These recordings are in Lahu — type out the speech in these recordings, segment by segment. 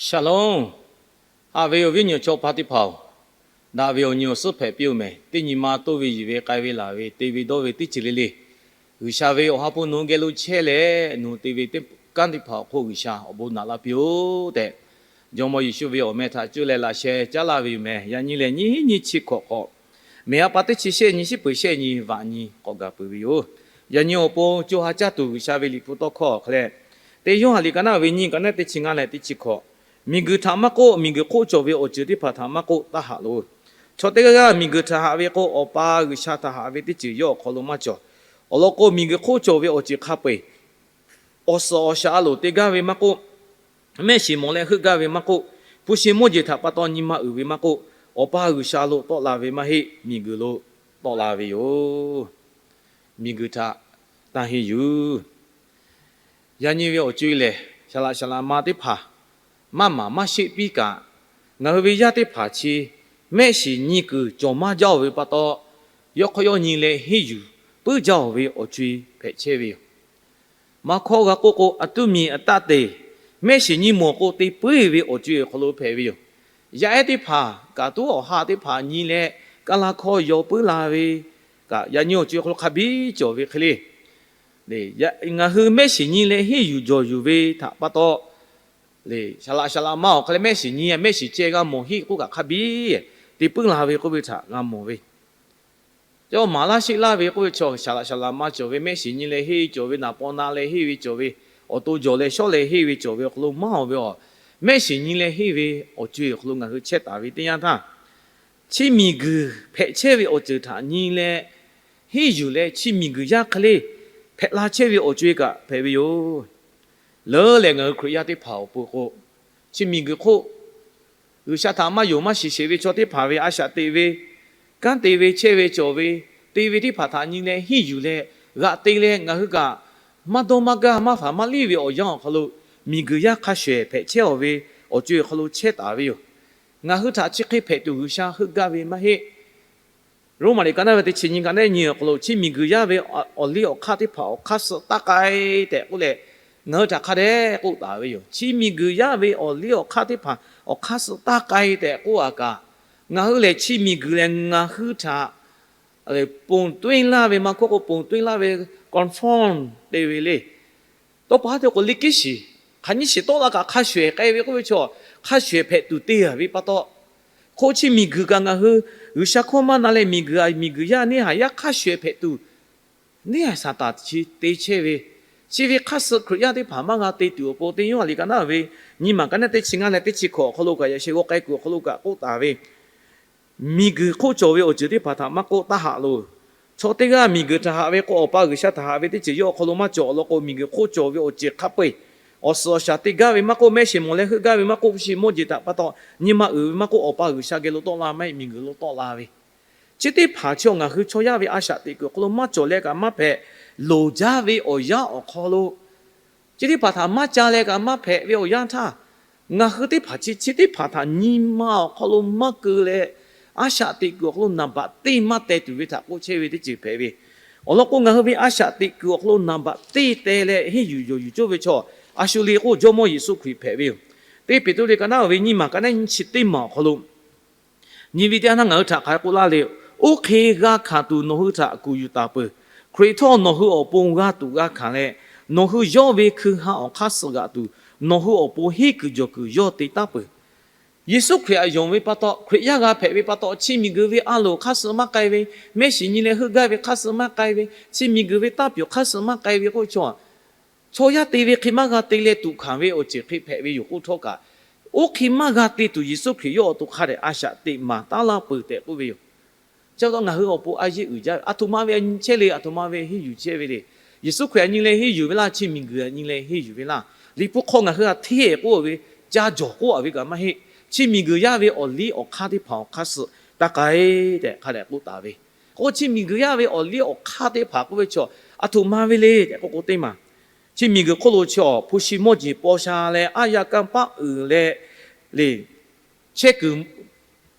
Shalom. Haꞈ ve awˬ viˉ awˬ nyi chaw pa teˇ hpaˍ-oˬ, daꞈ ve awˬ nyi awˬ suhˉ hpehꞈ piˇ-oˬ mehˍ. Teˇ nyi ma toˇ ve, yiˬ ve, k'ai ve, laˬ ve, te ve, dawˇ ve, teˇ ceuˬ le le, G'uiˬsha ve awˬ ha hpu nawˬ hui geh lo chehˇ leh, nawˬ hui te ve kanˉ teˇ hpaˍ awˬ hk'oˆ G'uiˬsha awˬ bon naꞈ laˇ piˇ-oˆ tehꞈ, Jawˇmawˇ Yeˍsuˆ ve awˬ meh htaꞈ cuˇ leh laꞈ sheh caˉ laˇ ve yoˬ mehˍ. Yaꞈ nyi lehˬ, nyiˇ hinˉ nyiˇ chi hkawꞈ k'awꞈ, mehˍ a pa teˇ chi shehˆ nyi, shiˉ peuˬ shehˆ nyi, vaꞈ nyi k'awꞈ gaˬ peuˬ ve yoˬ. Yaꞈ nyi awˬ pon co ha caˇ tuˬ G'uiˬsha ve Liꞈ hpu tawˇ hkawˇ awˬ hk'aw leh, teˇ Yoˇhanˬ liꞈ ka naˉ ve nyiˇ, ka naˉ teˇ chi ngaˇ leh teˇ chi hkawꞈ, miˬguiˬ htaꞈ maˇ k'oˆ, miˬguiˬ hk'oˆ cawˬ ve awˬ ceuˬ teˇ hpaˍ htaꞈ maˇ k'oˆ, taˇ haꞈ loˬ. Chaw teˇ g'aˇ g'aˇ miˬguiˬ htaꞈ haꞈ ve k'o, Awˬ pa G'uiˬsha htaꞈ haꞈ ve teˇ ceuˬ yawˇ awˬ hk'aw lo maˇ cawˬ. Awˬ lawn k'o, miˬguiˬ hk'oˆ cawˬ ve awˬ ceuˬ hk'a peu-eˬ, awˬ suhˍ awˬ shaˍ a loˍ te gaˇ ve maˇ k'oˆ, mehˆ shiˍ mawˬ leh heuˆ gaˇ ve maˇ k'oˆ, hpu shi mawˇ jeˬ htaꞈ pa taw nyi ma uiˍ ve maˇ k'oˆ, Awˬ pa G'uiˬsha lo tawˆ la ve maˇ heˆ, miˬguiˬ lo tawˆ la ve yoˬ. Miˬguiˬ htaꞈ taˇ henˇ yuˬ. Yaꞈ nyi ve awˬ co-e lehˬ, saˍ laꞈ saˍ laꞈ ma teˇ hpaˍ, maˇ maˍ maˇ sheˆ piˇ kaꞈ, ngaˬ hui ve yaˇ teˇ hpaˍ chi mehˆ shiˍ nyi kuiˬ cawˬ maˇ jaˇ-oˬ ve pa taw, yawˇ hk'aw yawˇ nyi leh henˇ yuˬ puiˉ jaˇ-oˬ ve awˬ co-e hpehꞈ chehˇ ve yoˬ. Maˇ hkawˇ g'a k'oˆ k'o, aˬ tuˇ miˬ aˬ taˆ te, mehˆ shiˍ nyi mawˬ k'o te puiˉ ve awˬ co-e awˬ hk'aw lo hpehꞈ ve yoˬ. Yaˇ ehˉ teˇ hpaˍ, kaꞈ tuˉ awˬ ha teˇ hpaˍ nyi leh, kaˇ la hkawˇ yaw puiˉ la ve kaꞈ, yaꞈ nyi awˬ co-e awˬ hk'aw lo hk'a biˇ cawˬ ve hk'e le. Ngaˬ hui mehˆ shiˍ nyi leh henˇ yuˬ jawˬ yuˬ ve htaꞈ pa taw, saˍ laꞈ saˍ laꞈ ma awˬ hk'aw leh mehˆ shiˍ nyi, mehˆ shiˍ ceh g'a mawˬ henˇ k'oˆ kaꞈ hk'a biˇ te puiˉ la ve k'oˆ ve htaꞈ g'a mawˬ ve. Cawˇ maˍ laˇ sheˆ laˇ ve k'oˆ ve chaw, saˍ laꞈ saˍ laꞈ ma cawˬ ve, mehˆ shiˍ nyi leh henˇ cawˬ ve, naˍ paw na leh henˇ ve cawˬ ve, awˬ to jawˬ leh shawˉ leh henˇ ve cawˬ ve awˬ hk'aw lo maˇ-oˬ ve, mehˆ shiˍ nyi leh henˇ ve awˬ co-e awˬ hk'aw lo ngaˬ hui chehˇ taˍ ve teˇ yanˇ htaˇ, chi miˬguiˬ hpehꞈ chehˇ ve awˬ ceuˬ htaꞈ nyi leh henˇ yuˬ leh, chi miˬguiˬ yaˇ hk'e le hpehꞈ la chehˇ ve awˬ co-e kaꞈ hpehꞈ ve yoˬ. Leuˉ lehˬ, ngaˬ hui Hkriꞈ yaˇ teˇ hpaˍ awˬ pon k'o, chi miˬguiˬ hk'oˆ G'uiˬsha htaꞈ maˇ yonˍ maˇ shiˍ sheˍ ve chaw teˇ hpaˍ ve a shaꞈ teꞈ ve, kanˉ te ve, chehˇ ve cawˬ ve, te ve teˇ hpaˍ htaꞈ nyi leh henˇ yuˬ leh, g'aꞈ te leh ngaˬ hui kaꞈ maˇ dawˇ maˇ gaˇ maˇ faˍ maˇ liˇ ve awˬ yanˇ awˬ hk'aw lo, miˬguiˬ yaˇ hk'a shuˍ ehˍ hpehꞈ chehˇ-oˬ ve awˬ co-e awˬ hk'aw lo chehˇ taˍ ve yoˬ. Ngaˬ hui htaꞈ chi hk'e hpehꞈ tuˬ G'uiˬsha heuˆ gaˇ ve maˇ heˆ. Roˉmaꞈ liꞈ ka naˉ ve teˇ chi nyi, ka naˉ nyi awˬ hk'aw lo, chi miˬguiˬ yaˇ ve awˬ liˇ awˬ hk'aˇ teˇ hpaˍ awˬ hk'aˇ suh taˇ k'ai tehꞈ k'oˆ leh, ngaˬ hui htaꞈ hk'a dehꞈ k'oˆ taˍ ve yoˬ. Chi miˬguiˬ yaˇ ve awˬ liˇ awˬ hk'aˇ teˇ hpaˍ awˬ hk'aˇ suh taˇ k'ai tehꞈ k'oˆ a kaꞈ, ngaˬ hui lehˬ chi miˬguiˬ lehˬ ngaˬ hui htaꞈ ponˬ tuiˇ laˇ ve maˇ k'oˆ k'o, ponˬ tuiˇ laˇ ve conform te ve le. Tawˇ pa haˉ te k'o, liꞈ kiˉ shiˍ hk'aˬ nyiˇ shiˍ tawˆ la kaꞈ hk'a shuˍ ehˍ k'ai ve k'oˆ ve chaw, hk'a shuˍ ehˍ hpehꞈ tuˬ te a ve pa taw, hk'oˆ chi miˬguiˬ kaꞈ ngaˬ hui G'uiˬsha hkawˇ maˇ na leh miˬguiˬ a miˬguiˬ yaˇ neˇ haiˬ yaˇ hk'a shuˍ ehˍ hpehꞈ tuˬ, neˇ haiˬ Saˍtanˍ chi te chehˇ ve, chi ve hk'aˇ suh Hkriꞈ yaˇ teˇ hpaˍ maˇ g'a te tuˬ awˬ pon, teˇ Yoˇhanˬ liꞈ ka naˉ ve nyiˇ maˬ ka naˉ teˇ chi ngaˇ leh teˇ chi hkawꞈ awˬ hk'aw lo kaꞈ, yaꞈ sheh g'aw k'ai kuiˬ awˬ hk'aw lo kaꞈ k'oˆ taˍ ve, miˬguiˬ hk'oˆ cawˬ ve awˬ ceuˬ teˇ hpaˍ htaꞈ maˇ k'oˆ, taˇ haꞈ loˬ. Chaw teˇ g'aˇ miˬguiˬ htaꞈ haꞈ ve k'o, Awˬ pa G'uiˬsha htaꞈ haꞈ ve teˇ ceuˬ yawˇ awˬ hk'aw lo maˇ cawˬ. Awˬ lawn k'o, miˬguiˬ hk'oˆ cawˬ ve awˬ ceuˬ hk'a peu-eˬ, awˬ suhˍ awˬ shaˍ te gaˇ ve maˇ k'oˆ, mehˆ shiˍ mawˬ leh heuˆ gaˇ ve maˇ k'oˆ, hpu shi mawˇ jeˬ htaꞈ pa taw nyi ma uiˍ ve maˇ k'oˆ, Awˬ pa G'uiˬsha geh lo tawˆ la maˇ heˆ, miˬguiˬ lo tawˆ la ve, chi teˇ hpaˍ chi ngaˬ hui chaw yaˇ ve a shaꞈ teꞈ kuiˬ awˬ hk'aw lo maˇ cawˬ leh kaꞈ maˇ hpehꞈ, loˍ jaˇ ve awˬ yanˇ awˬ hk'aw lo, chi teˇ hpaˍ htaꞈ maˇ ca leh kaꞈ maˇ hpehꞈ ve awˬ yanˇ htaˇ, ngaˬ hui teˇ hpaˍ chi chi teˇ hpaˍ htaꞈ nyi ma awˬ hk'aw lo maˇ keu leh, a shaꞈ teꞈ kuiˬ awˬ hk'aw lo naˍ baꞈ teˇ maˇ teh tuˬ ve htaꞈ k'oˆ chehˇ ve teˇ ceuˬ hpehꞈ ve. Awˬ lawn k'o, ngaˬ hui ve a shaꞈ teꞈ kuiˬ awˬ hk'aw lo naˍ baꞈ teˇ teh leh henˇ yuˬ yawˬ yuˬ cawˇ ve chaw, a shu le k'o, Jawˇmawˇ Yeˍsuˆ Hkriꞈ hpehꞈ ve yoˬ. Teˇ Peˍtruˆ liꞈ ka naˉ ve nyiˇ maˬ ka naˉ nyiˇ chi teˇ maˬ awˬ hk'aw lo, nyi ve teˇ yanˇ htaˇ ngaˬ hui htaꞈ hk'aˬ hk'e k'oˆ laˇ le. Oˇ hk'e g'a hkanˍ tuˬ nawˬ hui htaꞈ kuˬ yuˬ taˍ peuˬ. Hkriꞈ htawˇ nawˬ hui awˬ pon g'a tuꞈ g'a hkanˍ leh, nawˬ hui yawˇ ve hkui ha awˬ hk'aˇ suh g'aꞈ tuˬ, nawˬ hui awˬ pon henˇ kuiˬ jawˬ kuiˬ yawˇ te taˉ peuˬ. Yeˍsuˆ Hkriꞈ htaꞈ yonˍ ve pa taw, Hkriꞈ yaˇ g'a hpehꞈ ve pa taw, chi miˬguiˬ ve a loˍ hk'aˇ suh maˇ k'ai ve, mehˆ shiˍ nyi leh heuˆ gaˇ ve hk'aˇ suh maˇ k'ai ve, chi miˬguiˬ ve taˇ pyawˬ hk'aˇ suh maˇ k'ai ve k'oˆ ve chaw, chaw yaˇ te ve hk'e maˇ g'a te leh tuꞈ hkanˍ ve awˬ ceuˬ hk'e hpehꞈ ve yoˬ k'oˆ htawˇ kaꞈ, oˇ hk'e maˇ g'a te tuˬ Yeˍsuˆ Hkriꞈ yawˇ awˬ to hk'a dehꞈ a shaꞈ teꞈ maˍ taˉ laˇ peuˬ tehꞈ k'oˆ ve yoˬ. Chi pa taw ngaˬ hui awˬ pon a yeˇ uiˍ jaˇ ve, aˬ htoꞈ ma ve chehˇ le, aˬ htoꞈ ma ve henˇ yuˬ chehˇ ve le. Yeˍsuˆ Hkriꞈ htaꞈ nyi leh henˇ yuˬ ve laˇ, chi miˬguiˬ htaꞈ nyi leh henˇ yuˬ ve laˇ. Liꞈ hpu hk'aw ngaˬ hui htaꞈ hteˇ k'oˆ ve, ca jawˬ k'oˆ a ve kaꞈ maˇ heˆ. Chi miˬguiˬ yaˇ ve awˬ liˇ awˬ hk'aˇ teˇ hpaˍ awˬ hk'aˇ suh taˇ k'ai tehꞈ hk'a dehꞈ k'oˆ taˍ ve. K'o, chi miˬguiˬ yaˇ ve awˬ liˇ awˬ hk'aˇ teˇ hpaˍ k'oˆ ve chaw, aˬ htoꞈ ma ve le tehꞈ k'oˆ k'o teˇ maˬ, chi miˬguiˬ hk'oˆ lo chi awˬ hpu shi mawˇ jeˬ paw sha leh, aˉ yaˇ kanˇ paˆ uiˍ leh, le, chehˇ kuiˬ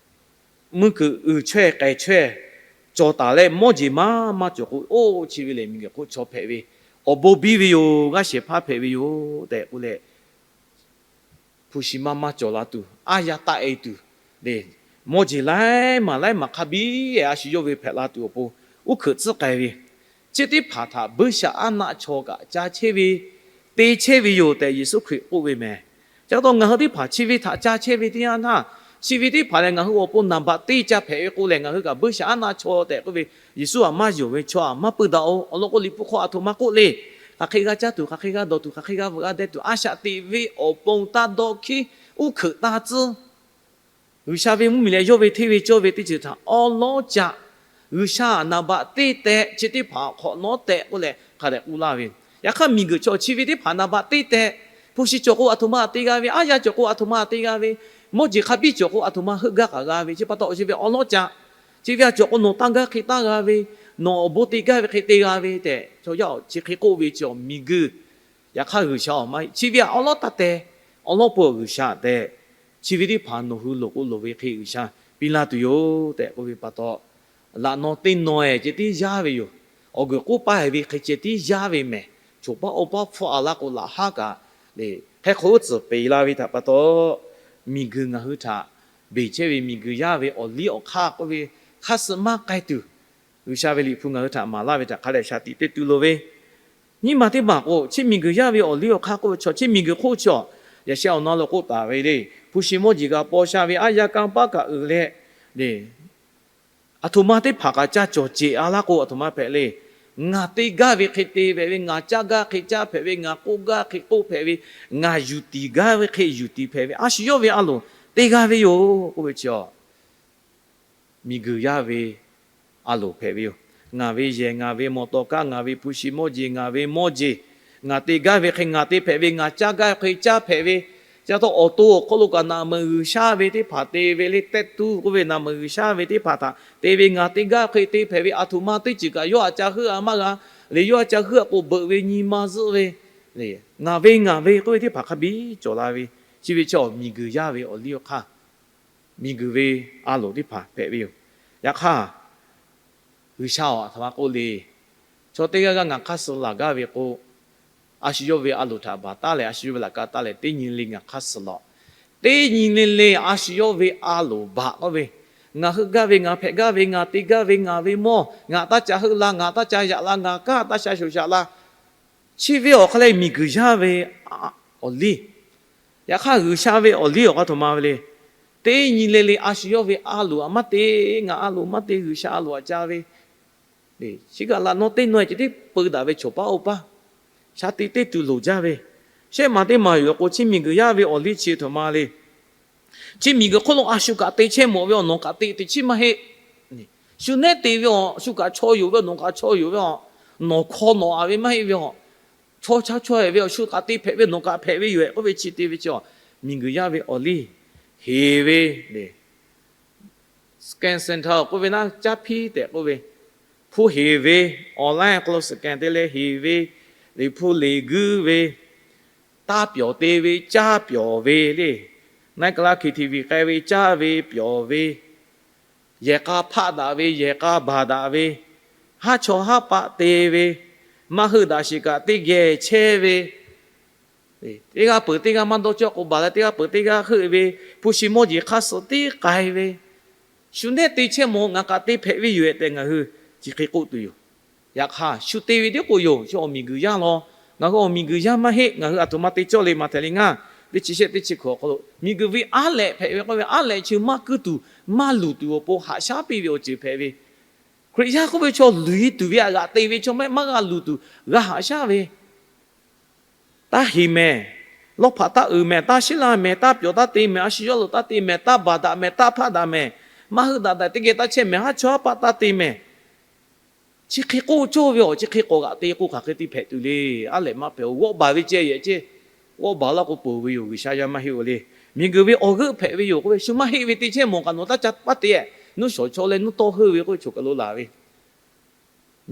mui kuiˬ uiˍ chaweh k'ai chaweh cawˬ taˍ leh, mawˇ jeˬ maˇ maˇ cawˬ k'o, oˇ chi ve lehˬ miˬguiˬ hk'oˆ chaw hpehꞈ ve, awˬ bon biˇ ve yoˬ, g'aˇ shehˍ hpaˇ hpehꞈ ve yoˬ tehꞈ k'oˆ leh, hpu shi maˇ maˇ cawˬ la tuˬ, aˉ yaˇ taˆ e tuˬ le, mawˇ jeˬ laiˉ maˬ laiˉ maˬ hk'a biˇ a shu yawˇ ve hpehꞈ la tuˬ awˬ pon, uˉ hkeuꞈ tcuhˉ k'ai ve, chi teˇ hpaˍ htaꞈ buiˇshaˆaˉnaˆ chaw kaꞈ ca chehˇ ve, te chehˇ ve yoˬ tehꞈ Yeˍsuˆ Hkriꞈ k'oˆ ve mehˍ. Ca taw ngaˬ hui teˇ hpaˍ chi ve htaꞈ ca chehˇ ve teˇ yanˇ htaˇ, chi ve teˇ hpaˍ lehˬ ngaˬ hui awˬ pon naˍ baꞈ teˇ ca hpehꞈ ve k'o lehˬ, ngaˬ hui kaꞈ buiˇshaˆaˉnaˆ chaw tehꞈ k'oˆ ve, Yeˍsuˆ aꞈ maˇ yonˍ ve chaw aꞈ maˇ peuˬ daꞈ-oˬ. Awˬ lawn k'o, Liꞈ hpu hk'aw aˬ htoꞈ ma k'oˆ le, hk'aˬ hk'e g'a caˇ tuˬ, hk'aˬ hk'e g'a dawˬ tuˬ, hk'aˬ hk'e g'a veuꞈ g'a deh tuˬ, a shaꞈ teꞈ ve awˬ pon taˇ dawˇ hkiˉ, uˉ hkeuꞈ taˇ tcuhˉ. G'uiˬsha ve mvuhˇmiˬ leh yawˇ ve hteˇ ve cawˇ ve teˇ ceuˬ htaꞈ awˉ lawˉ caꞈ, G'uiˬsha naˍ baꞈ teˇ tehꞈ chi teˇ hpaˍ hk'awꞈ nawˉ tehꞈ k'oˆ leh hk'a dehꞈ k'oˆ laˇ ve. Yaꞈ hk'aˇ miˬguiˬ chaw chi ve teˇ hpaˍ naˍ baꞈ teˇ tehꞈ, hpu shi cawˬ k'o aˬ htoꞈ ma te g'a ve, aˉ yaˇ cawˬ k'o aˬ htoꞈ ma te g'a ve, mawˇ jeˬ hk'a biˇ cawˬ k'o aˬ htoꞈ ma heuˆ gaˇ k'aꞈ g'a ve, chi pa taw awˬ chi ve awˉ lawˉ caꞈ, chi ve a cawˬ k'o nawˬ tanˇ gaˇ hk'e tanˇ g'a ve, nawˬ awˬ bon te gaˇ ve hk'e te g'a ve tehꞈ chaw yaˇ chi hk'e k'oˆ ve chi awˬ miˬguiˬ. Yaꞈ hk'aˇ G'uiˬsha awˬ maˇ heˆ. Chi ve aꞈ awˉ lawˉ taˇ teh, awˉ lawˉ peuˬ G'uiˬsha tehꞈ, chi ve teˇ hpaˍ nawˬ hui loˍ k'o loˍ ve hk'e G'uiˬsha piˇ laˇ tuˬ yoˬ tehꞈ k'oˆ ve pa taw, laꞈ naw teˇ naw-ehˍ ceh tiˉ yaˇ ve yoˬ. Awˬ guiˬ k'oˆ paˇ-e ve hk'e ceh tiˉ yaˇ ve mehˍ. Choˬ paˇ awˬ paˇ hpfuhˆ a laˇ k'o laꞈ haˉ kaꞈ le, hk'e hk'oˆ tcuhˍ peˍ la ve htaꞈ pa taw, miˬguiˬ ngaˬ hui htaꞈ beˬ chehˇ ve miˬguiˬ yaˇ ve awˬ liˇ awˬ hk'aˇ k'oˆ ve hk'aˇ suh maˇ k'ai tuˬ, G'uiˬsha ve Liꞈ hpu ngaˬ hui htaꞈ maˍ laˇ ve htaꞈ hk'a dehꞈ shaˍ tiꞈ te tuˬ loˍ ve, nyiˇ maˬ teˇ maˬ k'o, chi miˬguiˬ yaˇ ve awˬ liˇ awˬ hk'aˇ k'oˆ ve chaw, chi miˬguiˬ hk'oˆ chaw, yaꞈ sheh awˬ na lo k'oˆ taˍ ve le, hpu shi mawˇ jeˬ g'a paw sha ve aˉ yaˇ kanˇ paˆ kaꞈ uiˍ leh le, aˬ htoꞈ ma teˇ hpaˍ kaꞈ ca cawˬ ceꞈ a laˇ k'o aˬ htoꞈ ma hpehꞈ le. Ngaˬ te gaˇ ve hk'e te hpehꞈ ve, ngaˬ caˇ gaˇ hk'e caˇ hpehꞈ ve, ngaˬ k'oˆ gaˇ hk'e k'oˆ hpehꞈ ve, ngaˬ yuˬ tiˍ gaˇ ve hk'e yuˬ tiˍ hpehꞈ ve, a shu yawˇ ve a loˍ te g'a ve yoˬ k'oˆ ve chi a miˬguiˬ yaˇ ve a loˍ hpehꞈ ve yoˬ. Ngaˬ ve yehˬ, ngaˬ ve mawˬ tawˍ kaˇ, ngaˬ ve hpu shi mawˇ jeˬ, ngaˬ ve mawˇ jeˬ, ngaˬ te gaˇ ve hk'e ngaˬ te hpehꞈ ve, ngaˬ caˇ gaˇ ve hk'e caˇ hpehꞈ ve, ca taw awˬ to awˬ hk'aw lo kaꞈ naˬ meuˍ G'uiˬsha ve teˇ hpaˍ te ve le, tehˆ tuˇ k'oˆ ve naˬ meuˍ G'uiˬsha ve teˇ hpaˍ htaꞈ te ve ngaˬ te gaˇ ve hk'e te hpehꞈ ve, aˬ htoꞈ ma teˇ ceuˬ kaꞈ yawˇ a ca heuˆ a maˇ g'a le, yawˇ a ca heuˆ a k'o beuꞈ ve nyi ma zuhˆ ve le, ngaˬ ve ngaˬ ve k'oˆ ve teˇ hpaˍ hk'a biˇ cawˬ la ve, chi ve chaw miˬguiˬ yaˇ ve awˬ liˇ awˬ hk'aˇ miˬguiˬ ve a loˍ teˇ hpaˍ hpehꞈ ve yoˬ. Yaꞈ hk'aˇ, G'uiˬsha awˬ aˬ htoꞈ ma k'oˆ le. Chaw teˇ g'aˇ g'aˇ ngaˬ hk'aˇ suh laˬ gaˇ ve k'o, a shu yawˇ ve a loˍ htaꞈ baˬ taˉ leh, a shu yawˇ ve laꞈ ka taˉ leh, teˇ nyi le ngaˬ hk'aˇ suh laˬ. Teˇ nyi le le a shu yawˇ ve a loˍ baˬ k'oˆ ve, ngaˬ heuˆ gaˇ ve, ngaˬ hpehꞈ gaˇ ve, ngaˬ te gaˇ ve, ngaˬ ve mawˇ, ngaˬ taˇ ca heuˆ la, ngaˬ taˇ ca yaꞈ la, ngaˬ kaˇ taˇ sha shoˍ shaꞈ la. Chi ve awˬ hk'aˇ lehˬ miˬguiˬ yaˇ ve awˬ liˇ. Yaꞈ hk'aˇ G'uiˬsha ve awˬ liˇ awˬ hk'aˇ htoꞈ ma ve le. Teˇ nyi le le a shu yawˇ ve a loˍ aꞈ maˇ te, ngaˬ a loˍ maˇ te, G'uiˬsha a loˍ aꞈ ca ve. Chi kaꞈ laꞈ naw teˇ naw-ehˍ ceh tiˉ peu daꞈ ve choˬ paˉ oˇ paˇ shaˍ tiꞈ te tuˬ loˍ jaˇ ve. Shehˆ maˬ teˇ maˬ yoˬ k'o, chi miˬguiˬ yaˇ ve awˬ liˇ chi htoꞈ ma le. Chi miˬguiˬ hk'oˆ lo a shu kaꞈ te chehˇ mawˬ ve awˬ nawˬ kaꞈ te teꞈ chiˉ maˇ heˆ. Shu nehˉ te ve awˬ shu kaꞈ chaw yoˬ ve awˬ nawˬ kaꞈ chaw yoˬ ve awˬ, nawˬ hkaw nawˬ a ve maˇ heˆ ve awˬ, chaw chaw chaw-ehˍ ve awˬ shu kaꞈ te hpehꞈ ve nawˬ kaꞈ hpehꞈ ve yoˬ-ehˍ k'oˆ ve chi te ve chi, miˬguiˬ yaˇ ve awˬ liˇ heˍ ve le. Scan center k'oˆ ve naˉ caˇ hpiˇ tehꞈ k'oˆ ve, hpu heˍ ve, online hk'aw lo scan te leh heˍ ve, Liꞈ hpu leˬ guiˇ ve, taˇ pyawˬ te ve, caˇ pyawˬ ve le. Naˆ ka laˇ hkiˬ htiꞈ viˬ k'ai ve, caˇ ve pyawˬ ve, yehˬ k'a hpaˆ daꞈ ve, yehˬ k'a baˬ daꞈ ve, haˉ chaw haˉ paˆ te ve, maˇ heuˆ daꞈ shiˍ kaꞈ teˇ geh chehˇ ve, teˇ g'aˇ peuˬ teˇ g'aˇ maˇ dawˇ cawˇ k'o baˬ leh teˇ g'aˇ peuˬ teˇ g'aˇ heuˆ ve, hpu shi mawˇ jeˬ hk'aˇ suh tiˉ k'ai ve, shu nehˉ te chehˇ mawˬ ngaˬ kaꞈ te hpehꞈ ve yoˬ-ehˍ tehꞈ ngaˬ hui chi hk'e k'oˆ tuˬ yoˬ. Yaꞈ hk'aˇ shu te ve tiˉ k'o yoˬ, shu awˬ miˬguiˬ yaˇ law. Ngaˬ hui awˬ miˬguiˬ yaˇ maˇ heˆ. Ngaˬ hui aˬ htoꞈ ma te cawˇ le maˬ htehꞈ le ngaˇ, teˇ chi shehˆ teˇ chi hkawꞈ awˬ hk'aw lo miˬguiˬ ve aˉ lehꞈ hpehꞈ ve k'oˆ ve, aˉ lehꞈ chi maˇ kuiˇ tuˬ maˇ luˬ tuˬ awˬ pon haꞈ shaˉ piˇ ve awˬ ceuˬ hpehꞈ ve. Hkriꞈ yaˇ k'oˆ ve chaw luˬ-e tuˬ ve htaꞈ g'aꞈ te ve chaw maˇ heˆ, maˇ g'a luˬ tuˬ g'a haꞈ shaˉ ve. Taˇ heˍ mehˍ, lawˇ hpaꞈ taˇ uiˍ mehˍ, taˇ shiˉ laˇ mehˍ, taˇ pyawˬ taˇ te mehˍ, a shu yawˇ lo taˇ te mehˍ, taˇ baˬ daꞈ mehˍ, taˇ hpaˆ daꞈ mehˍ, maˇ heuˆ daꞈ daꞈ teˇ geh taˇ chehˇ mehˍ, haˉ chaw haˉ paˆ taˇ te mehˍ. Chi hk'e k'oˆ cawˇ ve awˬ, chi hk'e k'awꞈ g'aꞈ te k'o hk'aˬ hk'e te hpehꞈ tuˬ le. Aˉ lehꞈ maˇ hpehꞈ-oˬ, g'awˆ baˬ ve ceh yehˬ ceh, g'awˆ baˬ laˇ k'o peuˬ ve yoˬ, G'uiˬsha yaˇ maˇ heˆ-oˬ le. Miˬguiˬ ve awˬ g'euˆ hpehꞈ ve yoˬ k'oˆ ve, shu maˇ heˆ ve te chehˇ mawˬ kaꞈ nawˬ taˇ ca paˇ te-ehˍ, nuˇ shawˍ chaw leh nuˇ tawˇ heuˆ ve k'oˆ ve choˬ kaˬ lo laˬ ve.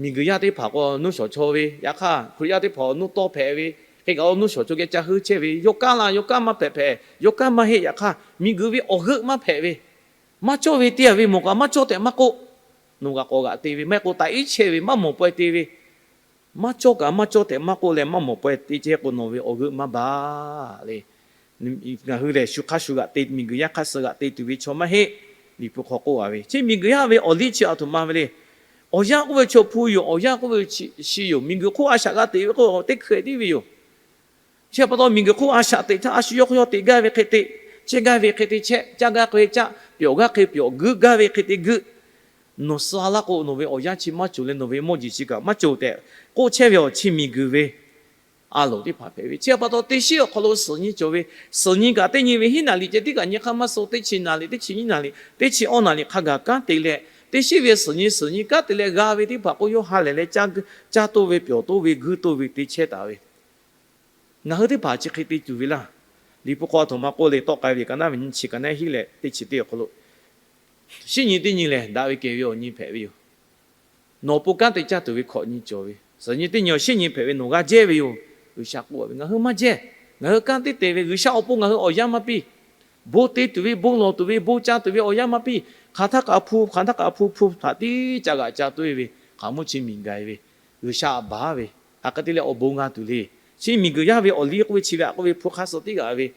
Miˬguiˬ yaˇ teˇ hpaˍ k'o nuˇ shawˍ chaw ve, yaꞈ hk'aˇ Hkriꞈ yaˇ teˇ hpaˍ nuˇ tawˇ hpehꞈ ve, hk'e kaꞈ nuˇ shawˍ chaw geh ca heuˆ chehˇ ve, yawˇ kanˉ la yawˇ kanˉ maˇ hpehꞈ hpehꞈ, yawˇ kanˉ maˇ heˆ. Yaꞈ hk'aˇ miˬguiˬ ve awˬ g'euˆ maˇ hpehꞈ ve, maˇ cawˇ ve teˇ g'aˇ ve mawˬ kaꞈ maˇ cawˇ tehꞈ maˇ k'oˆ. Nawˬ g'a k'awꞈ g'aꞈ te ve maˇ heˆ k'o taꞈ iˉ chehˇ ve maˇ mawˬ pawehˇ te ve, maˇ cawˇ kaꞈ maˇ cawˇ tehꞈ maˇ k'oˆ leh maˇ mawˬ pawehˇ te chehˇ k'o nawˬ ve awˬ g'euˆ maˇ baˬ le. Ngaˬ hui lehˬ shu hk'aˇ shu g'aꞈ te, miˬguiˬ yaˇ hk'aˇ suh g'aꞈ te tuˬ ve chaw maˇ heˆ. Liꞈ hpu hk'aw k'oˆ a ve, chi miˬguiˬ yaˇ ve awˬ liˇ chi aˬ htoꞈ ma ve le. Awˬ yanˇ k'oˆ ve chaw hpu yoˬ, awˬ yanˇ k'oˆ ve chi yoˬ. Miˬguiˬ hk'oˆ a shaꞈ g'a teꞈ ve k'o teˇ hkui tiˉ ve yoˬ. Chi pa taw miˬguiˬ hk'oˆ a shaꞈ teꞈ htaˇ a shu yawˇ hk'aw yawˇ teꞈ gaˇ ve hk'e teꞈ, chehˇ gaˇ ve hk'e te chehˇ, caˇ gaˇ hk'e caˇ, pyawˬ gaˇ hk'e pyawˬ, guiˇ gaˇ ve hk'e te guiˇ. Nawˬ suh laˇ k'o nawˬ ve awˬ yanˇ chi maˇ cawˬ leh nawˬ ve mawˇ jeˬ chi kaꞈ maˇ cawˬ tehꞈ k'oˆ chehˇ ve awˬ chi miˬguiˬ ve a loˍ teˇ hpaˍ hpehꞈ ve. Chi pa taw teˇ shiˉ awˬ hk'aw lo suhˍ nyi cawˬ ve, suhˍ nyi kaꞈ teˇ nyi ve hiˉ naˍ liꞈ ceh tiˉ kaꞈ nyi hk'aˇ maˇ suh, teˇ chi naˍ liꞈ, teˇ chi nyiˇ naˍ liꞈ, teˇ chi awˇ naˍ liꞈ hk'a gaˬ kanˉ te leh, teˇ shiˉ ve suhˍ nyi suhˍ nyi kanˉ te leh g'a ve teˇ hpaˍ k'o yawˇ ha lehˬ leh caˇ toˆ ve, pyawˬ toˆ ve, guiˇ toˆ ve te chehˇ taˍ ve. Ngaˬ hui teˇ hpaˍ chi hk'e te tuˬ ve laˇ. Liꞈ hpu hk'aw a htoꞈ ma k'oˆ le, tawˆ k'ai ve kaꞈ naˉ ve nyi chi kaꞈ naˉ hiˉ leh teˇ chi teˇ awˬ hk'aw lo shiˉ nyi teˇ nyi lehˬ daꞈ ve kehˬ ve awˬ nyi hpehꞈ ve yoˬ. Nawˬ awˬ pon kanˉ te caˇ tuˬ ve hkawꞈ nyi cawˬ ve, suhˍ nyi teˇ nyi awˬ shiˉ nyi hpehꞈ ve nawˬ g'a jehˇ ve yoˬ. G'uiˬsha k'oˆ ve, ngaˬ hui maˇ jehˇ. Ngaˬ hui kanˉ teˇ te ve G'uiˬsha awˬ pon ngaˬ hui awˬ yanˇ maˇ piˇ. Bon te tuˬ ve, bon lawˬ tuˬ ve, bon ca tuˬ ve awˬ yanˇ maˇ piˇ. Hk'aˬ htaˇ kaꞈ hpu, hk'aˬ htaˇ kaꞈ hpu hpu htaꞈ tiˉ ca g'aꞈ ca toˆ e ve, hk'aˬ mvuhˇ chi miˬ gaˬ e ve, G'uiˬsha a baˬ ve, hk'aˬ hk'e te leh awˬ bon g'a tuˬ le. Chi miˬguiˬ yaˇ ve awˬ liˇ k'oˆ ve chi ve aꞈ k'oˆ ve hpu hk'aˇ suh tiˉ g'aꞈ ve,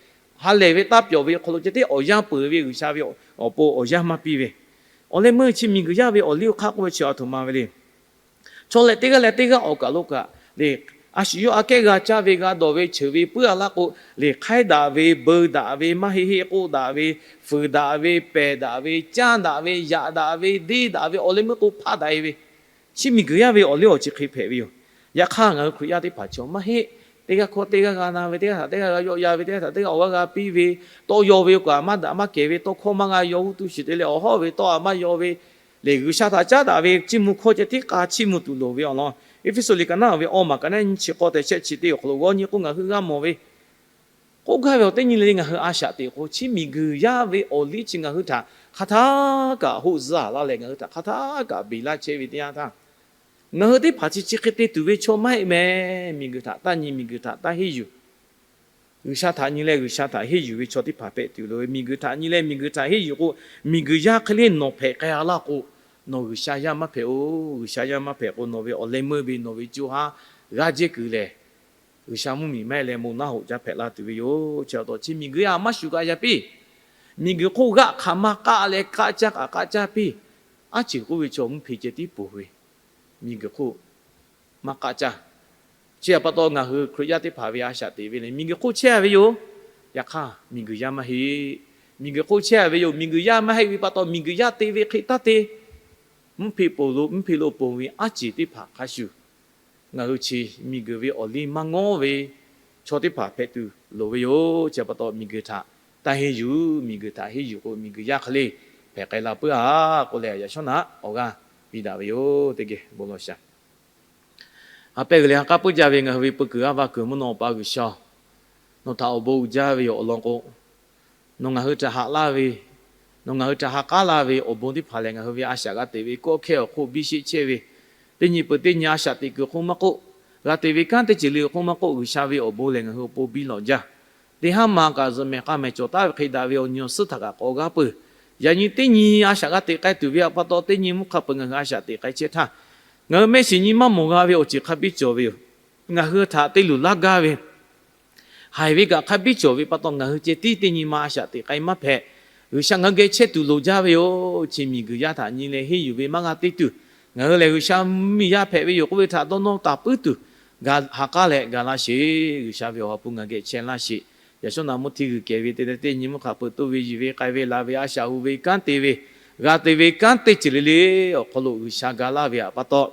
ha lehˬ ve taˇ pyawˬ ve hk'aw lo ceh tiˉ awˬ yanˇ peuˬ ve G'uiˬsha ve awˬ pon awˬ yanˇ maˇ piˇ ve, awˬ leh meuˇ chi miˬguiˬ yaˇ ve awˬ liˇ awˬ hk'aˇ k'oˆ ve chi aˬ htoꞈ ma ve le. Chaw leh teˇ g'aˇ leh teˇ g'aˇ awˬ kaˬ lo kaꞈ le, a shu yawˇ aꞈ kehˉ g'a caˇ ve, g'a dawˬ ve, cheuˬ ve puiˉ a laˇ k'o, le hk'aiˉ daꞈ ve, beu daꞈ ve, maˇ heˆ heˆ k'oˆ daꞈ ve, fuiˍ daꞈ ve, pehˬ daꞈ ve, caˇ daꞈ ve, yaꞈ daꞈ ve, deˇ daꞈ ve, awˬ leh meuˇ k'o hpaˆ daꞈ e ve, chi miˬguiˬ yaˇ ve awˬ liˇ awˬ chi hk'e hpehꞈ ve yoˬ. Yaꞈ hk'aˇ ngaˬ hui Hkriꞈ yaˇ teˇ hpaˍ chaw maˇ heˆ. Teˇ g'aˇ hkawˇ teˇ g'aˇ g'a na ve, teˇ g'aˇ htaꞈ teˇ g'aˇ g'a yawˆ yan ve, teˇ g'aˇ htaꞈ teˇ g'aˇ awˬ g'aˇ g'a piˇ ve, tawˇ yaw ve k'o a maˇ daꞈ maˇ kehˬ ve, tawˇ hkawˇ maˇ g'a yaw g'uˇ tuˇ shiˍ te leh awˬ hawˉ ve tawˇ a maˇ yaw ve, lehˬ G'uiˬsha htaꞈ caˉ daꞈ ve chiˇ mvuh hkawˇ ceh tiˉ k'a chiˇ mvuh tuˬ loˍ ve awˬ lawn. Eˇfeˇsuꞈ liꞈ ka naˉ ve awˇ maˬ ka naˉ nyi chi k'awˇ tehꞈ shehˆ chi teˇ awˬ hk'aw lo g'awˇ nyi k'o ngaˬ hui g'a mawˬ ve, k'oˆ gaˇ ve awˬ teˇ nyi le le ngaˬ hui a shaꞈ teꞈ k'o chi miˬguiˬ yaˇ ve awˬ liˇ chi ngaˬ hui htaꞈ hk'aˬ htaˇ kaꞈ hoˆ zuhˇ a laˇ leh ngaˬ hui htaꞈ hk'aˬ htaˇ kaꞈ beˬ laˇ chehˇ ve teˇ yanˇ htaˇ, ngaˬ hui teˇ hpaˍ chi chi hk'e te tuˬ ve chaw maˇ heˆ meh. Miˬguiˬ htaꞈ taˇ nyi, miˬguiˬ htaꞈ taˇ henˇ yuˬ. G'uiˬsha htaꞈ nyi leh G'uiˬsha htaꞈ henˇ yuˬ ve chaw teˇ hpaˍ hpehꞈ tuˬ loˍ ve. Miˬguiˬ htaꞈ nyi leh miˬguiˬ htaꞈ henˇ yuˬ k'o, miˬguiˬ yaˇ hk'e le nawˬ hpehꞈ k'ai a laˇ k'o, nawˬ G'uiˬsha yaˇ maˇ hpehꞈ-oˬ. G'uiˬsha yaˇ maˇ hpehꞈ k'o nawˬ ve awˬ leh meuˇ ve nawˬ ve co ha g'aˇ jehˇ kuiˬ lehˬ, G'uiˬsha mvuhˇmiˬ maˇ heˆ leh moˬ naˉ hoꞈ caˇ hpehꞈ la tuˬ ve yoˬ. Chi pa taw chi miˬguiˬ a maˇ shuˍ kaꞈ yaˇ piˇ. Miˬguiˬ hk'oˆ g'aˆ hk'aˬ maˇ k'aˆ leh k'aˆ caˇ k'aꞈ k'aˆ caˇ piˇ. Aˉ ceuˬ k'oˆ ve chaw mvuhˇ hpe ceh tiˉ poˬ ve, miˬguiˬ hk'oˆ maˇ k'aˆ caˇ. Chi pa taw ngaˬ hui Hkriꞈ yaˇ teˇ hpaˍ ve a shaꞈ teꞈ ve le, miˬguiˬ hk'oˆ chehˇ a ve yoˬ. Yaꞈ hk'aˇ miˬguiˬ yaˇ maˇ heˆ. Miˬguiˬ hk'oˆ chehˇ a ve yoˬ. Miˬguiˬ yaˇ maˇ heˆ ve pa taw miˬguiˬ yaˇ te ve hk'e taˇ te. Mvuhˇ hpe poˬ lo, mvuhˇ hpe lo poˬ ve aˉ ceuˬ teˇ hpaˍ hk'a shuˍ, ngaˬ hui chi miˬguiˬ ve awˬ liˇ maˇ ngawˉ ve chaw teˇ hpaˍ hpehꞈ tuˬ loˍ ve yoˬ. Chi pa taw miˬguiˬ htaꞈ taˇ henˇ yuˬ. Miˬguiˬ htaꞈ henˇ yuˬ k'o miˬguiˬ yaˇ hk'e le hpehꞈ k'ai la puiˉ a k'oˆ leh yaꞈ shawˉ naꞈ awˬ g'aˇ piˇ daꞈ ve yoˬ. Teˇ geh bon lawˬ shaˍ. Ha pehˇ g'uiˬ leh ha k'aˉ puiˉ jaˇ ve ngaˬ hui ve peu kuiˬ g'aˇ va kuiˬ mvuhˇ naw awˬ pa G'uiˬsha, nawˬ htaꞈ awˬ bon uiˍ jaˇ ve yoˬ. Awˬ lawn k'o, nawˬ ngaˬ hui htaꞈ haꞈ laˇ ve, nawˬ ngaˬ hui htaꞈ ha k'aˉ laˇ ve awˬ bon teˇ hpaˍ lehˬ, ngaˬ hui ve a shaꞈ g'a teꞈ ve kawˆ hkehˇ awˬ hk'oˆ biˇ sheˆ chehˇ ve, teˇ nyi peuˬ teˇ nyi a shaꞈ teꞈ kuiˬ hk'oˆ maˇ k'oˆ, g'a te ve kanˉ teˇ ceuˬ le awˬ hk'oˆ maˇ k'oˆ, G'uiˬsha ve awˬ bon lehˬ ngaˬ hui awˬ pon biˇ lawˬ jaˇ. Teˇ haˉ ma kaꞈ zuhꞈ mehˍ k'a mehˍ cawˬ taˉ ve hk'e daꞈ ve awˬ nyi awˬ suhˉ htaꞈ kaꞈ k'awꞈ g'aˇ peuˬ. Yaꞈ nyi teˇ nyi a shaꞈ g'a teꞈ k'ai tuˬ ve pa taw teˇ nyi mvuhˇ hk'a peuˬ ngaˬ hui a shaꞈ teꞈ k'ai chehˇ htaˇ, ngaˬ hui mehˆ shiˍ nyi maˇ mawˬ g'a ve awˬ ceuˬ hk'a biˇ cawˬ ve yoˬ. Ngaˬ hui htaꞈ te luˬ laˇ gaˇ ve haiˬ ve kaꞈ hk'a biˇ cawˬ ve pa taw ngaˬ hui ceh tiˉ teˇ nyi ma a shaꞈ teꞈ k'ai maˇ hpehꞈ. G'uiˬsha ngaˬ hui geh chehˇ tuˬ loˍ jaˇ ve yoˬ. Chi miˬguiˬ yaˇ htaꞈ nyi leh henˇ yuˬ ve maˇ g'a te tuˬ, ngaˬ hui lehˬ G'uiˬsha mvuhˇmiˬ yaˇ hpehꞈ ve yoˬ k'oˆ ve htaꞈ dawˇ nawˇ taˍ puiˉ tuˬ, ha k'aˉ leh ga laˇ sheˍ. G'uiˬsha ve awˬ ha hpu ngaˬ hui geh chehˇ laˇ sheˍ. Yaꞈ shawˉ naꞈ mvuhˇ hti g'uiˬ kehˬ ve te leh teˇ nyi mvuhˇ hk'a peuˬ toˇ ve, yiˬ ve, k'ai ve, la ve, a shaꞈ hu ve, kanˉ te ve, g'a te ve kanˉ teˇ ceuˬ le le awˬ hk'aw lo G'uiˬsha ga laˇ ve pa taw,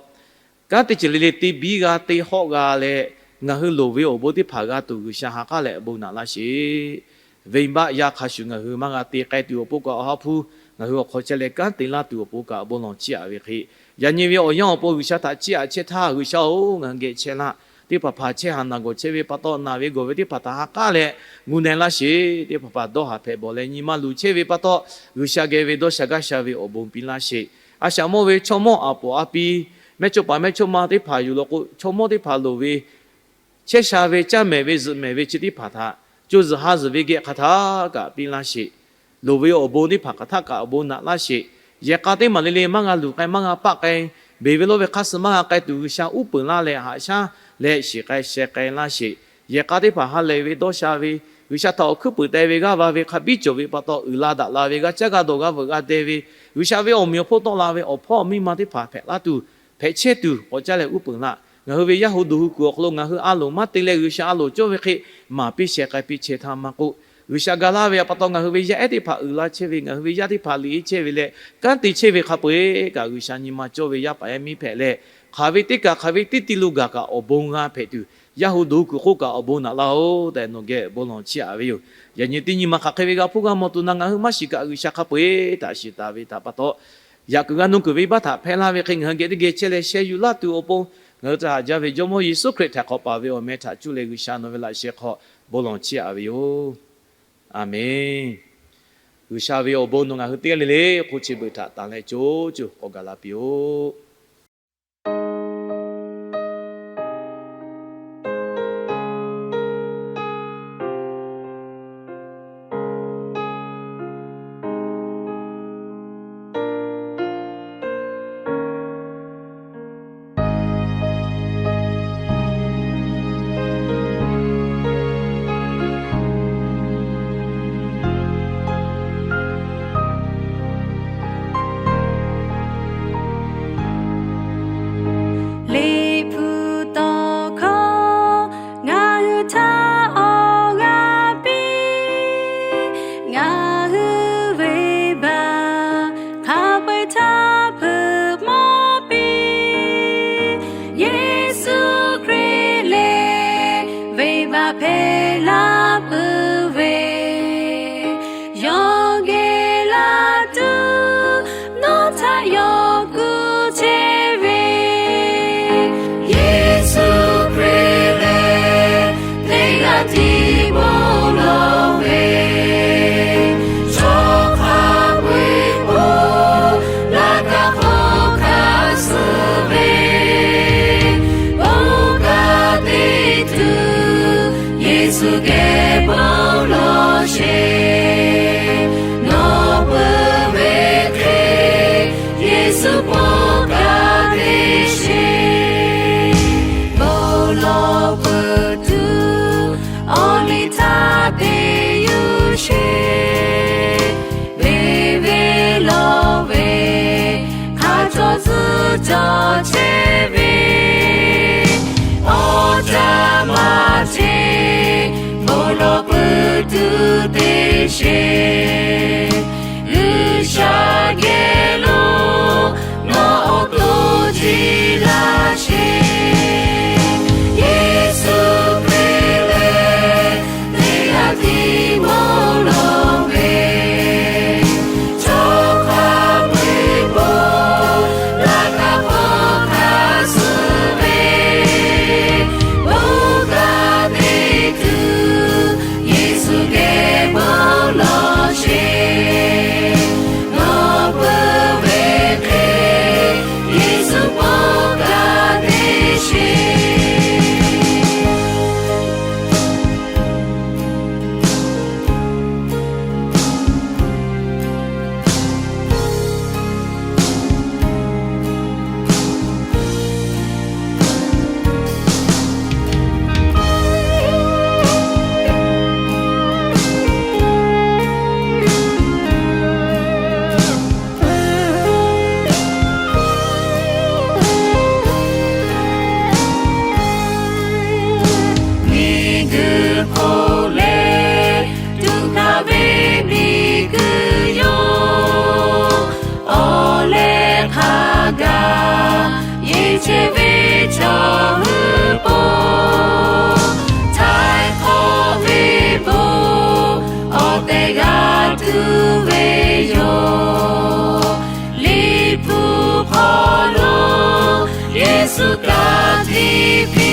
kanˉ teˇ ceuˬ le le te biˇ g'a te hawˆ g'a leh, ngaˬ hui loˍ ve awˬ bon teˇ hpaˍ g'a tuˬ G'uiˬsha ha k'aˉ leh bon naꞈ laˇ sheˍ. Venˇbaˆ yaˇ hk'a shuˍ ngaˬ hui maˇ g'a te k'ai tuˬ awˬ pon kaꞈ awˬ ha hpu ngaˬ hui awˬ hk'aw chehˇ leh kanˉ te laˇ tuˬ awˬ pon kaꞈ bon lawˬ chiˇ aꞈ ve hk'e, yaꞈ nyi ve awˬ yanˇ awˬ pon G'uiˬsha htaꞈ chiˇ aꞈ chehˇ htaˇ, G'uiˬsha-oˬ, ngaˬ hui geh chehˇ laˇ. Teˇ hpaˍ hpaˍ chehˇ haˍ naˬ gawˬ chehˇ ve pa taw, naˬ ve gawˬ ve teˇ hpaˍ htaꞈ ha k'aˉ leh gu na laˇ sheˍ. Teˇ hpaˍ hpaˍ dawˇ haˍ hpehꞈ bawˬ leh nyi ma luˬ chehˇ ve pa taw, G'uiˬsha geh ve dawˇ sha gaˇ sha ve awˬ bon piˇ laˇ sheˍ. A shaꞈ mawˇ ve chaw mawˇ aˬ poˍ a pi, mehˇchawˇpaˍ mehˇchawˇma teˇ hpaˍ yuˬ lawˬ k'o, chaw mawˇ teˇ hpaˍ loˍ ve chehˇ sha ve, caˇ mehˍ ve, zuhꞈ mehˍ ve chi teˇ hpaˍ htaꞈ co zuhˬ ha zuhˬ ve geh hk'aˬ htaˇ kaꞈ piˇ laˇ sheˍ. Loˍ ve awˬ bon teˇ hpaˍ hk'aˬ htaˇ kaꞈ awˬ bon naꞈ laˇ sheˍ. Yehˬ k'a teˇ maˬ le le maˇ g'a luˬ k'ai, maˇ g'a paˆ k'ai, beˬ ve lawˇ ve hk'aˇ suh maˇ g'a k'ai tuˬ, G'uiˬsha uˉ peunˍ laˇ leh haꞈ shaˉ leh shiˍ k'ai sheh k'ai laˇ sheˍ. Yehˬ k'a teˇ hpaˍ ha lehˬ ve dawˇ sha ve G'uiˬsha htaꞈ awˬ hkuiˉ puiˍ te ve g'aˇ va ve hk'a biˉ cawˬ ve pa taw, uiˍ la daꞈ la ve g'a caˇ g'a dawˬ g'a veuꞈ g'a deh ve, G'uiˬsha ve awˬ meꞈ awˬ hponˇ tawˆ la ve awˬ hpawˇ miˇ ma teˇ hpaˍ hpehꞈ laˇ tuˬ, hpehꞈ chehˇ tuˬ k'awꞈ caˇ leh uˉ peunˍ laˇ. Ngaˬ hui ve Yaˇ hu Doˍ hu kuiˬ awˬ hk'aw lo ngaˬ hui a loˍ maˇ te leh G'uiˬsha a loˍ cawˇ ve hk'e maˍ piˇ shehˍ k'ai piˇ chehˇ htaˇ maˇ k'oˆ, G'uiˬsha ga laˇ ve pa taw ngaˬ hui ve yaˇ ehˉ teˇ hpaˍ uiˍ la chehˇ ve, ngaˬ hui ve yaˇ teˇ hpaˍ liꞈ e chehˇ ve leh kanˉ te chehˇ ve hk'a peu-eˬ kaꞈ, G'uiˬsha nyi ma cawˇ ve yaˇ paˍ yaˇ miˇ hpehꞈ leh, hk'aˬ ve teˇ kaˬ hk'aˬ ve teˇ ti lo gaˬ kaꞈ awˬ bon g'a hpehꞈ tuˬ, Yaˇ hu Doˍ hu kuiˬ hk'oˆ kaꞈ awˬ bon naꞈ laˇ-oˬ tehꞈ nawˬ geh bon lawˬ chiˇ aꞈ ve yoˬ. Yaꞈ nyi teˇ nyi ma hk'aˬ hk'e ve g'a hpuˇ g'a mawˬ tuˬ na, ngaˬ hui maˇ shiˍ kaꞈ G'uiˬsha hk'a peu-eˬ htaꞈ shiˍ taˍ ve htaꞈ pa taw, yaꞈ kuiˬ g'a nuˇ kuiˬ ve baˆ htaꞈ hpehˇ laˇ ve hk'e ngaˬ hui geh teˇ geh chehˇ leh sheh yuˬ laˇ tuˬ awˬ pon, ngaˬ hui htaꞈ haꞈ jaˇ ve Jawˇmawˇ Yeˍsuˆ Hkriꞈ htaꞈ hk'awꞈ paˍ ve awˬ meh htaꞈ cuˇ leh G'uiˬsha nawˬ ve laꞈ sheh hk'aw bon lawˬ chiˇ aꞈ ve yoˬ. A menˬ. G'uiˬsha ve awˬ bon nawˬ ngaˬ hui teˇ g'aˇ le le hk'oˆ chi beuꞈ htaꞈ tanˍ leh co cuˬ k'awꞈ gaˬ la piˇ-oˆ. Liꞈ hpu tawˇ hkawˇ ngaˬ hui htaꞈ awˬ g'aˇ piˇ, ngaˬ hui venˇbaˆ hk'a peu-eˬ htaˇ hpeuꞈ maˇ piˇ. Yeˍsuˆ Hkriꞈ lehˬ venˇbaˆ hpehꞈ la peuˬ ve, yawˇ geh la tuˬ nawˬ htaꞈ yawˇ kuˬ chehˇ ve. Yeˍsuˆ Hkriꞈ lehˬ teˇ g'aˇ tiˉ bon lawˬ ve, chaw hk'a peu-eˬ bon laꞈ ka hk'aw hk'a suh ve, bon ka te tuˬ Yeˍsuˆ geh bon lawˬ sheˍ. Nawˬ peuˬ ve hk'e Yeˍsuˆ bon ka te sheˍ. Bon lawˬ peuˬ tuˬ awˬ liˇ htaˇ te yuˬ sheˍ. Venˇ ve lawˬ ve hk'a cawˬ tcuhˉ cawˬ chehˇ ve, awˬ caˇ maˇ cheˇ bon lawˬ peuˬ tuˬ te sheˍ. G'uiˬsha geh lo nawˬ awˬ to jiˇ laˇ sheˍ. Yeˍsuˆ Hkriꞈ lehˬ teˇ g'aˇ tiˉ bon lawˬ ve, chaw hk'a peu-eˬ bon laꞈ ka hk'aw hk'a suh ve, bon ka te tuˬ Yeˍsuˆ geh bon lawˬ sheˍ. Nawˬ peuˬ ve hk'e Yeˍsuˆ bon ka te sheˍ. Miˬguiˬ hk'oˆ leh tuꞈ hkanˍ ve miˬguiˬ yoˬ. Awˬ leh hk'a gaˬ yeˬ chehˇ ve chaw hui po, htaiˍ hk'awꞈ ve bon awˬ tehˬ g'a tuˬ ve yoˬ. Liꞈ hpu hk'aw lo Yeˍsuˆ ka tiꞈ piˇ